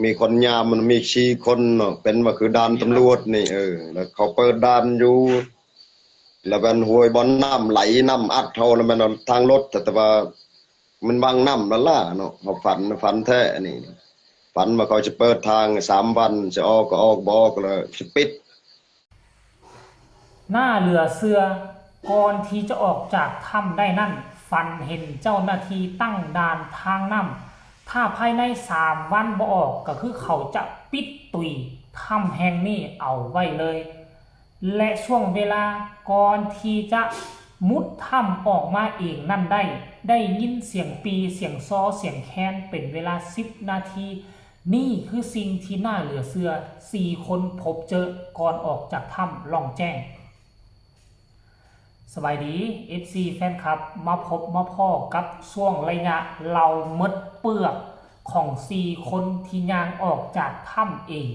ມີຄົນຍາມ ມັນມີສີ່ຄົນເນາະ ເປັນວ່າຄືດ່ານຕຳຫຼວດນີ້ ເອີ ແລ້ວເຂົາເປີດດ່ານຢູ່ ແລ້ວແມ່ນຫ້ວຍບ່ອນນ້ຳໄຫຼ ນ້ຳອັດເຮົາ ແລ້ວແມ່ນທາງລົດ ແຕ່ວ່າມັນບັງນ້ຳນັ້ນລະເນາະ. ເຮົາຝັນ ຝັນແທ້ອັນນີ້ ຝັນວ່າເຂົາຈະເປີດທາງສາມວັນ ຊິອອກກໍອອກ ບໍ່ອອກກໍຊິປິດ. ໜ້າເຫຼືອເຊື່ອ, ກ່ອນທີ່ຈະອອກຈາກຖ້ຳໄດ້ນັ້ນ, ຝັນເຫັນເຈົ້າໜ້າທີ່ຕັ້ງດ່ານທາງນ້ຳ, ຖ້າພາຍໃນສາມວັນບໍ່ອອກ, ກໍຄືເຂົາຈະປິດຕຸຍຖ້ຳແຫ່ງນີ້ເອົາໄວ້ເລີຍ. ແລະ ຊ່ວງເວລາກ່ອນທີ່ຈະມຸດຖ້ຳອອກມາເອງນັ້ນໄດ້, ໄດ້ຍິນສຽງປີ, ສຽງຊໍ, ສຽງແຄນເປັນເວລາສິບນາທີ. ນີ້ຄືສິ່ງທີ່ໜ້າເຫຼືອເຊື່ອ, ສີ່ຄົນພົບເຈີກ່ອນອອກຈາກຖ້ຳລ່ອງແຈ້ງ. ສະບາຍດີ ເອັຟຊີ ແຟນຄລັບ, ມາພົບມາພໍ້ກັບຊ່ວງໄລຍະເລົ່າໝົດເປືອກຂອງສີ່ຄົນທີ່ຍ່າງອອກຈາກຖ້ຳເອງ.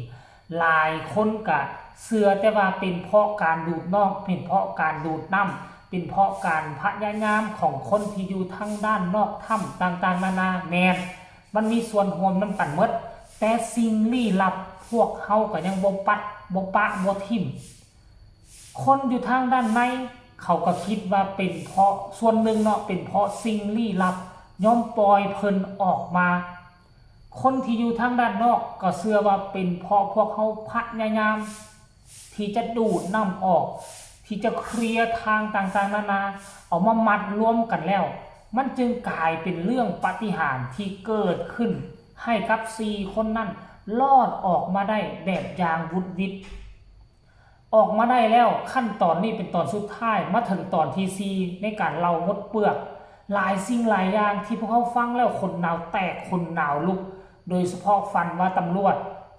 ຫຼາຍຄົນກະເຊື່ອແຕ່ວ່າເປັນເພາະການດູດນ້ອງ, ເປັນເພາະການດູດນ້ຳ, ເປັນເພາະການພະຍາຍາມຂອງຄົນທີ່ຢູ່ທາງດ້ານນອກຖ້ຳຕ່າງໆນານາ. ແມ່ນ, ມັນມີສ່ວນຮ່ວມນຳກັນໝົດ, ແຕ່ສິ່ງລີ້ລັບພວກເຮົາກໍຍັງບໍ່ປັດ, ບໍ່ປະ, ບໍ່ຖິ້ມ. ຄົນຢູ່ທາງດ້ານໃນເຂົາກໍຄິດວ່າເປັນເພາະສ່ວນໜຶ່ງເນາະ, ເປັນເພາະສິ່ງລີ້ລັບຍອມປ່ອຍເພິ່ນອອກມາ. ຄົນທີ່ຢູ່ທາງດ້ານນອກກໍເຊື່ອວ່າເປັນເພາະພວກເຮົາພະຍາຍາມທີ່ຈະດູດນ້ຳອອກ, ທີ່ຈະເຄລຍທາງຕ່າງໆນານາ, ເອົາມາມັດລວມກັນແລ້ວ, ມັນຈຶ່ງກາຍເປັນເລື່ອງປາຕິຫານທີ່ເກີດຂຶ້ນໃຫ້ກັບສີ່ຄົນນັ້ນລອດອອກມາໄດ້ແບບຢ່າງຫວຸດຫວິດ. ອອກມາໄດ້ແລ້ວ, ຂັ້ນຕອນນີ້ເປັນຕອນສຸດທ້າຍ, ມາເຖິງຕອນທີສີ່ໃນການເລົ່າໝົດເປືອກ. ຫຼາຍສິ່ງຫຼາຍຢ່າງທີ່ພວກເຮົາຟັງແລ້ວຂົນໜາວແຕກ, ຂົນໜາວລຸກ, ໂດຍສະເພາະຝັນວ່າຕຳຫຼວດ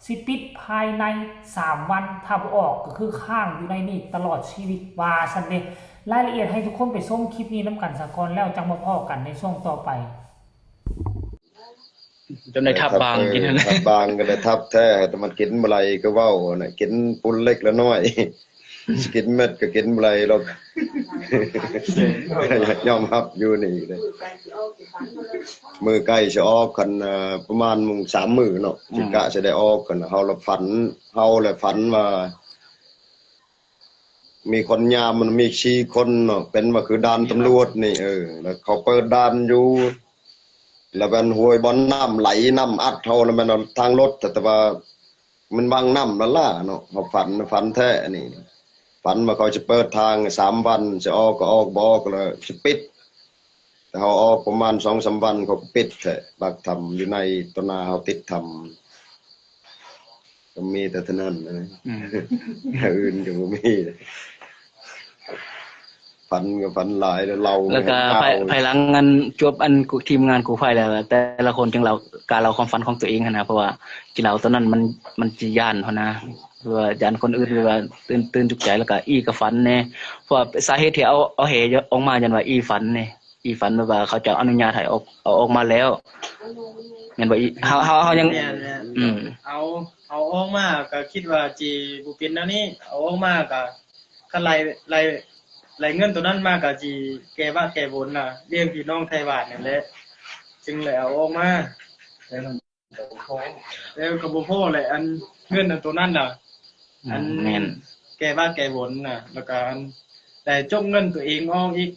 ຊິປິດພາຍໃນສາມວັນ, ຖ້າບໍ່ອອກກໍຄືຄ້າງຢູ່ໃນນີ້ຕະຫຼອດຊີວິດ, ວ່າຊັ້ນເດ. ລາຍລະອຽດໃຫ້ທຸກຄົນໄປຊົມຄລິບນີ້ນຳກັນສາກ່ອນ, ແລ້ວຈັ່ງມາພໍ້ກັນໃນຊ່ວງຕໍ່ໄປ. ຈົນໄດ້ທັບບາງກິນຫັ້ນແຫຼະ ທັບບາງກໍໄດ້ທັບແທ້ ແຕ່ມັນກິນບໍ່ໄຫຼກໍເວົ້າຫັ້ນນະ ກິນປຸນເລັກລະນ້ອຍ ຊິກິນເມັດກໍກິນບໍ່ໄຫຼດອກ ຍອມຮັບຢູ່ນີ້ເດ້. ມື້ໃກ້ຊິອອກ ຄັນປະມານມື້ສາມມື້ເນາະ ຊິກະຊິໄດ້ອອກ ຄັນເຮົາລະຝັນ ເຮົາລະຝັນວ່າ ມີຄົນຍາມ ມັນມີສີ່ຄົນເນາະ ເປັນວ່າຄືດ່ານຕຳຫຼວດນີ້ ເອີ ແລ້ວເຂົາເປີດດ່ານຢູ່ ແລ້ວແມ່ນຫ້ວຍບ່ອນນ້ຳໄຫຼ ນ້ຳອັດເຮົາ ແລ້ວແມ່ນທາງລົດ ແຕ່ວ່າມັນບັງນ້ຳນັ້ນລະເນາະ. ເຮົາຝັນ ຝັນແທ້ອັນນີ້ ຝັນວ່າເຂົາຊິເປີດທາງສາມວັນ ຊິອອກກໍອອກ ບໍ່ອອກກໍຊິປິດ. ແຕ່ເຮົາອອກປະມານສອງສາມວັນ ເຂົາກໍປິດແທ້ ປາກຖ້ຳຢູ່ໃນຕໍ່ໜ້າເຮົາຕິດຖ້ຳ ກໍມີແຕ່ເທົ່ານັ້ນນະ ອືມ ແນວອື່ນກໍບໍ່ມີ. ຝັນກໍຝັນຫຼາຍ ແລ້ວເລົ່າ ແລ້ວກໍພາຍ ພາຍຫຼັງອັນ ຈົບອັນ ທີມງານກູ້ໄພແລ້ວ ແຕ່ລະຄົນຈຶ່ງເລົ່າ ກາເລົ່າຄວາມຝັນຂອງຕົວເອງຫັ້ນນະ ເພາະວ່າກິນເຫຼົ້າຕອນນັ້ນມັນ ມັນຊິຢ້ານຫັ້ນນະ ຫຼືວ່າຢ້ານຄົນອື່ນ ຫຼືວ່າຕື່ນ ຕື່ນຕົກໃຈ ແລ້ວກໍອີ່ກໍຝັນແດ່ ເພາະວ່າສາເຫດທີ່ເອົາ ເອົາແຫອອກມາ ຍ້ອນວ່າອີ່ຝັນແດ່. ອີ່ຝັນແບບວ່າເຂົາເຈົ້າອະນຸຍາດໃຫ້ອອກ ເອົາອອກມາແລ້ວ ແມ່ນບໍ່ອີ່? ເຮົາ ເຮົາ ເຮົາຍັງ ແມ່ນ ແມ່ນ ອືມ ເອົາ ເອົາອອກມາກໍຄິດວ່າຊິບໍ່ເປັນແນວນີ້ ເອົາອອກມາກໍ ຄັນໄລ່ ໄລ່ ໄລ່ເງິນໂຕນັ້ນມາກໍຊິແກ້ບາບແກ້ບຸນນະ ລ້ຽງພີ່ນ້ອງໄທບ້ານນັ້ນແຫຼະ ຈຶ່ງໄດ້ເອົາອອກມາ. ແລ້ວກໍບໍ່ພໍແຫຼະ ອັນເງິນອັນໂຕນັ້ນນະ ອືມ ອັນ ແມ່ນ ແກ້ບາບແກ້ບຸນນະ ແລ້ວກໍອັນໄດ້ຈົກເງິນຕົວເອງອອກອີກ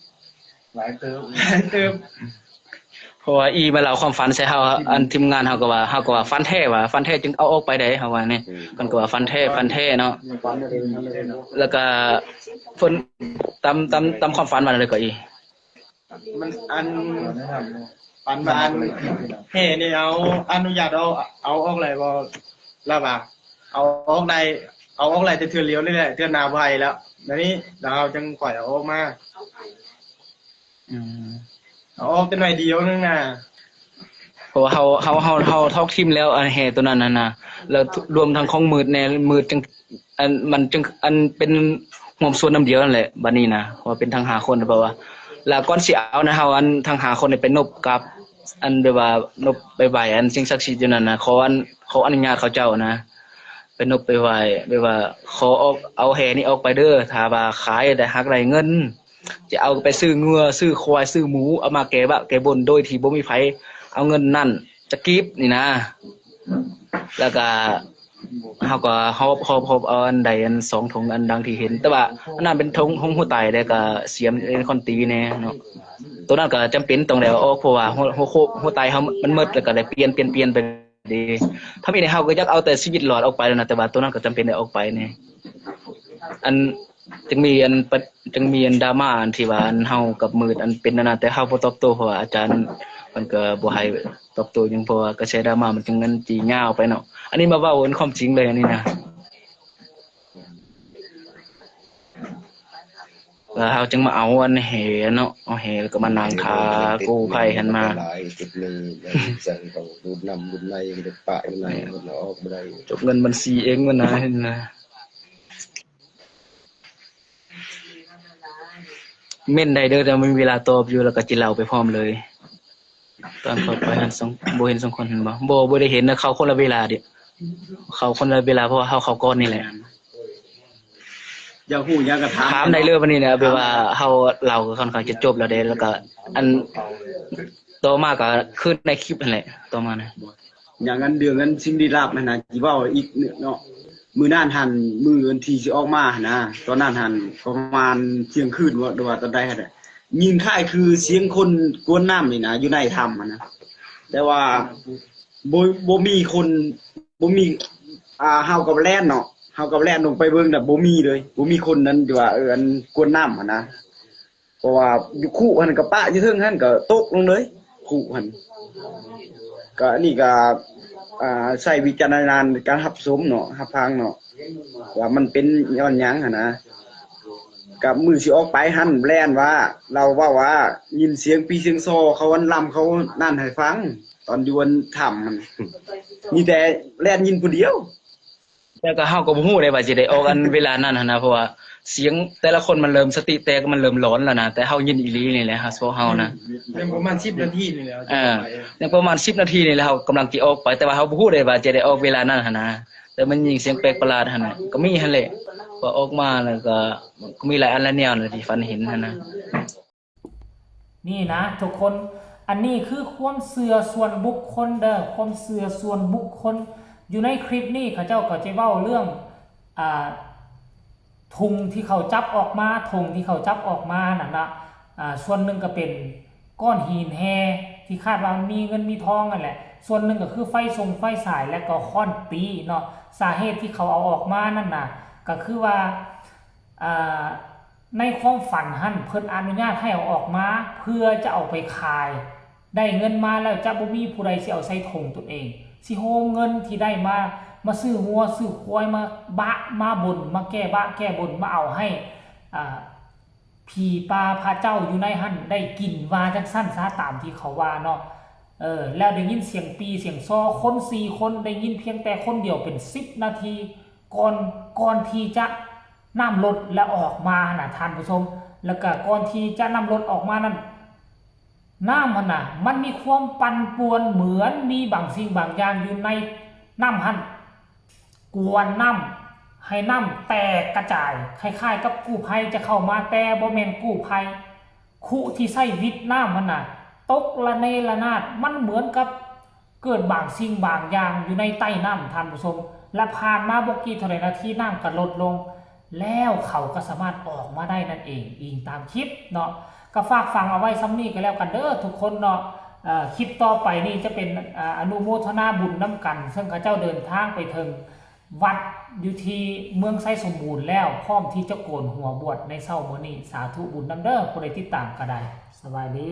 ຫຼາຍເຕີບ ຫຼາຍເຕີບ ເພາະວ່າອີ່ມາເລົ່າຄວາມຝັນໃສ່ເຮົາ ອືມ ອັນທີມງານເຮົາກໍວ່າ ເຮົາກໍວ່າຝັນແທ້ວ່າ ຝັນແທ້ຈຶ່ງເອົາອອກໄປໄດ້ ເຮົາວ່ານີ້ ອືມ ເພິ່ນກໍວ່າຝັນແທ້ ຝັນແທ້ເນາະ ຝັນແທ້ ແລ້ວກໍເພິ່ນຕາມ ຕາມ ຕາມຄວາມຝັນວ່າແນວໃດກໍອີ່? ມັນອັນ ປານວ່າອັນແຫ່ນີ້ເອົາອະນຸຍາດເອົາ ເອົາອອກໄດ້ບໍ່ ລະວ່າ ເອົາອອກໄດ້ ເອົາອອກໄດ້ແຕ່ເທື່ອດຽວນີ້ແຫຼະ ເທື່ອໜ້າບໍ່ໃຫ້ແລ້ວ ດຽວນີ້ລະເຮົາຈັ່ງຄ່ອຍເອົາອອກມາ ອືມ ເອົາອອກແຕ່ໜ້ອຍດຽວໜຶ່ງນະ ເພາະວ່າເຮົາ ເຮົາ ເຮົາ ເຮົາຖອກຖິ້ມແລ້ວ ອັນແຫ່ໂຕນັ້ນຫັ້ນນະ ແລ້ວລວມທັງຂອງມືດແດ່ ມືດຈັ່ງ ອັນ ມັນຈຶ່ງ ອັນເປັນຮ່ວມສ່ວນນຳດຽວນັ້ນແຫຼະ ບາດນີ້ນະ ເພາະວ່າເປັນທັງຫ້າຄົນ ເພາະວ່າ ລະກ່ອນຊິເອົານະ ເຮົາ ອັນທັງຫ້າຄົນນີ້ໄປນົບກາບ ອັນແບບວ່ານົບໄປໄຫວ້ ອັນສິ່ງສັກສິດຢູ່ນັ້ນນະ ຂໍ ອັນ ຂໍອະນຸຍາດເຂົາເຈົ້ານະ ໄປນົບໄປໄຫວ້ ແບບວ່າຂໍອອກ ເອົາແຫ່ນີ້ອອກໄປເດີ ຖ້າວ່າຂາຍໄດ້ ຫາກໄດ້ເງິນ ຈະເອົາໄປຊື້ງົວ ຊື້ຄວາຍ ຊື້ໝູ ເອົາມາແກ້ບາບແກ້ບຸນ ໂດຍທີ່ບໍ່ມີໃຜເອົາເງິນນັ້ນຈັກກີບນີ້ນະ. ແລ້ວກໍເຮົາກໍຫອບ ຫອບ ຫອບເອົາອັນໃດອັນສອງຖົງ ອັນດັ່ງທີ່ເຫັນ ແຕ່ວ່າອັນນັ້ນເປັນຖົງຂອງຫົວຕາຍ ແລ້ວກໍສຽມເປັນຄົນຕີແດ່ເນາະ. ໂຕນັ້ນກໍຈຳເປັນຕ້ອງໄດ້ເອົາອອກ ເພາະວ່າຫົວ ຫົວໂຄ ຫົວຕາຍເຮົາມັນໝົດ ແລ້ວກໍໄດ້ປ່ຽນ ປ່ຽນ ປ່ຽນໄປເດ້. ທຳອິດເຮົາກໍຢາກເອົາແຕ່ຊີວິດລອດອອກໄປແລ້ວນະ ແຕ່ວ່າໂຕນັ້ນກໍຈຳເປັນໄດ້ອອກໄປແດ່. ອັນ ຈຶ່ງມີອັນປະ ຈຶ່ງມີອັນດຣາມາອັນທີ່ວ່າອັນເຮົາກັບມືດອັນເປັນອັນນັ້ນ ແຕ່ເຮົາບໍ່ຕອບໂຕ້ ເພາະວ່າອາຈານເພິ່ນກໍບໍ່ໃຫ້ຕອບໂຕ້ຫຍັງ ເພາະວ່າກະແສດຣາມາມັນຈຶ່ງ ມັນຈີຍາວໄປເນາະ. ອັນນີ້ມາເວົ້າອັນຄວາມຈິງເລີຍ ອັນນີ້ນະ. ແລ້ວເຮົາຈຶ່ງມາເອົາອັນແຫເນາະ ເອົາແຫ ແລ້ວກໍມານັ່ງຖ້າກູ້ໄພຫັ້ນມາ ຫຼາຍຈຸດນີ້ ຍັງສັ່ງຕ້ອງດູດນ້ຳດູດໃນ ໄດ້ປະຢູ່ໃນ ແມ່ນ ແລ້ວອອກບໍ່ໄດ້ ຈົກເງິນບັນຊີເອງມັນນະ ຫັ້ນນະ. ເມັ້ນໄດ້ເດີ ແຕ່ມີເວລາຕອບຢູ່ ແລ້ວກໍຊິເລົ່າໄປພ້ອມເລີຍ. ຕອນເຂົ້າໄປຫັ້ນ ສອງ ບໍ່ເຫັນສອງຄົນ ເຫັນບໍ່? ບໍ່ ບໍ່ໄດ້ເຫັນນະ ເຂົ້າຄົນລະເວລາເດ ເຂົ້າຄົນລະເວລາ ເພາະວ່າເຮົາເຂົ້າກ່ອນນີ້ແຫຼະ. ຢາກຮູ້ຫຍັງກໍຖາມ ຖາມໄດ້ເລີຍບັດນີ້ນະ ແບບວ່າເຮົາເລົ່າກໍຄ່ອນຂ້າງຈະຈົບແລ້ວເດ້. ແລ້ວກໍອັນຕໍ່ມາກໍຄືໃນຄລິບຫັ້ນແຫຼະ ຕໍ່ມານະ. ຢ່າງອັນເລື່ອງອັນສິ່ງລີ້ລັບຫັ້ນນະ ຊິເວົ້າອີກເນາະ. ມື້ນັ້ນຫັ້ນ ມື້ອັນທີ່ຊິອອກມາຫັ້ນນະ ຕອນນັ້ນຫັ້ນປະມານທ່ຽງຄືນບໍ່ ຫຼືວ່າຕອນໃດຫັ້ນແຫຼະ ຍິນຄ້າຍຄືສຽງຄົນກວນນ້ຳນີ້ນະ ຢູ່ໃນຖ້ຳຫັ້ນນະ. ແຕ່ວ່າບໍ່ ບໍ່ມີຄົນ ບໍ່ມີ ອ່າ ເຮົາກໍແລ່ນເນາະ ເຮົາກໍແລ່ນລົງໄປເບິ່ງນະ ບໍ່ມີເລີຍ ບໍ່ມີຄົນນັ້ນທີ່ວ່າ ເອີ ອັນກວນນ້ຳຫັ້ນນະ. ເພາະວ່າຢູ່ຄຸຫັ້ນກໍປະຢູ່ເທິງຫັ້ນກໍຕົກລົງເລີຍ ຄຸຫັ້ນ. ກໍອັນນີ້ກໍ ອ່າ ໃຊ້ວິຈາລະນະຍານໃນການຮັບຊົມເນາະ ຮັບຟັງເນາະ ວ່າມັນເປັນຍ້ອນຫຍັງຫັ້ນນະ. ກັບມື້ຊິອອກໄປຫັ້ນແລ່ນວ່າ ລາວເວົ້າວ່າຍິນສຽງປີສຽງຊໍເຂົາອັນລຳເຂົານັ້ນໃຫ້ຟັງ ຕອນຢູ່ອັນຖ້ຳຫັ້ນ ມີແຕ່ແລ່ນຍິນຜູ້ດຽວ. ແຕ່ກໍເຮົາກໍບໍ່ຮູ້ເດ້ວ່າຊິໄດ້ອອກອັນເວລານັ້ນຫັ້ນນະ ເພາະວ່າສຽງແຕ່ລະຄົນມັນເລີ່ມສະຕິແຕກ ມັນເລີ່ມຫຼອນແລ້ວນະ. ແຕ່ເຮົາຍິນອີ່ຫຼີນີ້ແຫຼະ ພວກເຮົານະ ຍັງປະມານສິບນາທີນີ້ແຫຼະ ເອີ ຍັງປະມານສິບນາທີນີ້ແຫຼະ ເຮົາກຳລັງຊິອອກໄປ ແຕ່ວ່າເຮົາບໍ່ຮູ້ເດ້ວ່າຈະໄດ້ອອກເວລານັ້ນຫັ້ນນະ. ແຕ່ມັນຍິນສຽງແປກປະຫຼາດຫັ້ນນະ ກໍມີຫັ້ນແຫຼະ ວ່າອອກມາແລ້ວກໍ ກໍມີຫຼາຍອັນຫຼາຍແນວນະທີ່ຝັນເຫັນຫັ້ນນະ. ນີ້ນະທຸກຄົນ ອັນນີ້ຄືຄວາມເຊື່ອສ່ວນບຸກຄົນເດີ ຄວາມເຊື່ອສ່ວນບຸກຄົນ. ຢູ່ໃນຄລິບນີ້ເຂົາເຈົ້າກໍຈະເວົ້າເລື່ອງ ອ່າ ທຸງທີ່ເຂົາຈັບອອກມາ ຖົງທີ່ເຂົາຈັບອອກມານັ້ນນະ. ອ່າ ສ່ວນໜຶ່ງກໍເປັນກ້ອນຫີນແຮ່ທີ່ຄາດວ່າມີເງິນມີທອງນັ້ນແຫຼະ ສ່ວນໜຶ່ງກໍຄືໄຟຊົງໄຟສາຍ ແລະກໍຄ້ອນຕີເນາະ. ສາເຫດທີ່ເຂົາເອົາອອກມານັ້ນນະ ກໍຄືວ່າ ອ່າ ໃນຄວາມຝັນຫັ້ນ ເພິ່ນອະນຸຍາດໃຫ້ເອົາອອກມາ ເພື່ອຈະເອົາໄປຂາຍ ໄດ້ເງິນມາແລ້ວຈະບໍ່ມີຜູ້ໃດຊິເອົາໃສ່ຖົງຕົນເອງ ຊິໂຮມເງິນທີ່ໄດ້ມາ ມາຊື້ງົວຊື້ຄວາຍ ມາບະມາບົນ ມາແກ້ບະແກ້ບົນ ມາເອົາໃຫ້ ອ່າ ຜີປ່າພະເຈົ້າຢູ່ໃນຫັ້ນໄດ້ກິນ ວ່າຈັ່ງຊັ້ນຊະ ຕາມທີ່ເຂົາວ່າເນາະ. ເອີ ແລ້ວໄດ້ຍິນສຽງປີສຽງຊໍ ຄົນສີ່ຄົນ ໄດ້ຍິນພຽງແຕ່ຄົນດຽວເປັນສິບນາທີ ກ່ອນ ກ່ອນທີ່ຈະ ນ້ຳລົດແລ້ວອອກມາຫັ້ນນະທ່ານຜູ້ຊົມ. ແລ້ວກະກ່ອນທີ່ຈະນ້ຳລົດອອກມານັ້ນ ນ້ຳຫັ້ນນະ ມັນມີຄວາມປັ່ນປ່ວນ ເໝືອນມີບາງສິ່ງບາງຢ່າງຢູ່ໃນນ້ຳຫັ້ນ ກວນນ້ຳໃຫ້ນ້ຳແຕກກະຈາຍ ຄ້າຍໆກັບກູ້ໄພຈະເຂົ້າມາ ແຕ່ບໍ່ແມ່ນກູ້ໄພ. ຄຸທີ່ໃຊ້ວິດນ້ຳຫັ້ນນະ ຕົກລະເນລະນາດ ມັນເໝືອນກັບ ເກີດບາງສິ່ງບາງຢ່າງຢູ່ໃນໃຕ້ນ້ຳທ່ານຜູ້ຊົມ ແລະ ຜ່ານມາບໍ່ກີ່ເທົ່າໃດນາທີ ນ້ຳກໍລົດລົງ ແລ້ວເຂົາກໍສາມາດອອກມາໄດ້ນັ້ນເອງ ອີງຕາມຄລິບເນາະ. ກໍຝາກຝັງເອົາໄວ້ສ່ຳນີ້ກໍແລ້ວກັນເດີທຸກຄົນເນາະ. ເອີ ຄລິບຕໍ່ໄປນີ້ຈະເປັນ ອາ ອະນຸໂມທະນາບຸນນຳກັນ ເຊິ່ງເຂົາເຈົ້າເດີນທາງໄປເຖິງວັດຢູ່ທີ່ເມືອງໄຊສົມບູນແລ້ວ ພ້ອມທີ່ຈະໂກນຫົວບວດໃນເຊົ້າມື້ນີ້. ສາທຸບຸນນຳເດີ ຜູ້ໃດຕິດຕາມກໍໄດ້. ສະບາຍດີ.